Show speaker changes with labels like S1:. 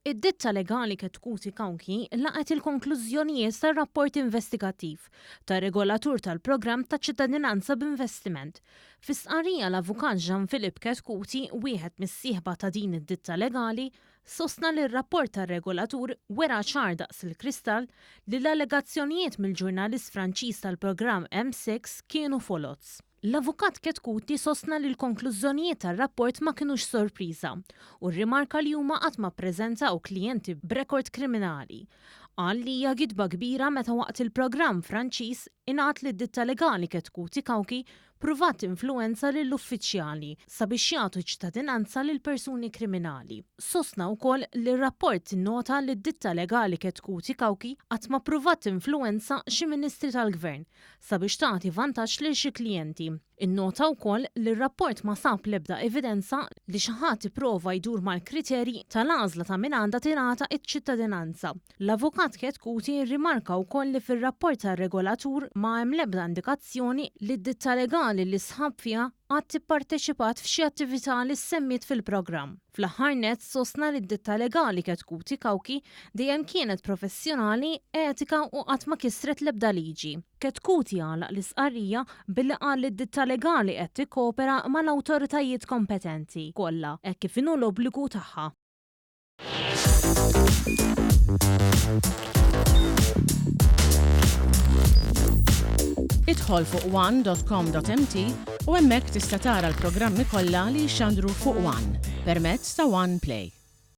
S1: Id-ditta legali Chetcuti Cauchi laqgħet il-konklużjonijiet tar-rapport investigattiv tar-regolatur tal-programm ta' ċittadinanza b'investiment. Fi stqarrija l-Avukat Jean Philippe Chetcuti, wieħed mis-sieħba ta' din id-ditta legali, sostna li r-rapport tar-regolatur wera ċar daqs il-kristall li l-allegazzjonijiet mill-ġurnalist Franċiż tal-programm M6 kienu foloz. L-Avukat Chetcuti sostna li l-konklużjonijiet tar-rapport ma kinux sorpriża u rrimarka li huma qatt ma ppreżentaw klijenti b'rekord kriminali. Qal li hija gidba kbira meta waqt il-programm Franċiż ingħad li d-ditta legali Chetcuti Cauchi ppruvat tinfluwenza lill-uffiċjali sabiex jagħtu ċittadinanza lil persuni kriminali. Sostna wkoll li r-rapport innota li d-ditta legali Chetcuti Cauchi qatt ma ppruvat tinfluwenza xi ministri tal-gvern sabiex tagħti vantaġġ lil xi klijenti. Innota wkoll li r-rapport ma sab l-ebda evidenza li xi ħadd ipprova jdur mal-kriterji tal-għażla ta' min għandha tingħata ċ-ċittadinanza. L-Avukat Chetcuti rrimarka wkoll li fir-rapport tar-regolatur ma hemm l-ebda indikazzjoni li d-ditta legali li s-sħab fiha qatt ipparteċipat f'xi attività li ssemmiet fil-programm. Fl-aħħar nett sostna li d-ditta legali Chetcuti Cauchi dejjem kienet professjonali, etika u qatt ma kisret l-ebda liġi. Chetcuti għalaq l-istqarrija billi qal li d-ditta legali qed tikkopera mal-awtoritajiet kompetenti kollha hekk kif inhu l-obbligu tagħha.
S2: Idħol fuq one.com.mt u hemmhekk tista' tara l-programmi kollha li jixxandru fuq One permezz ta' One Play.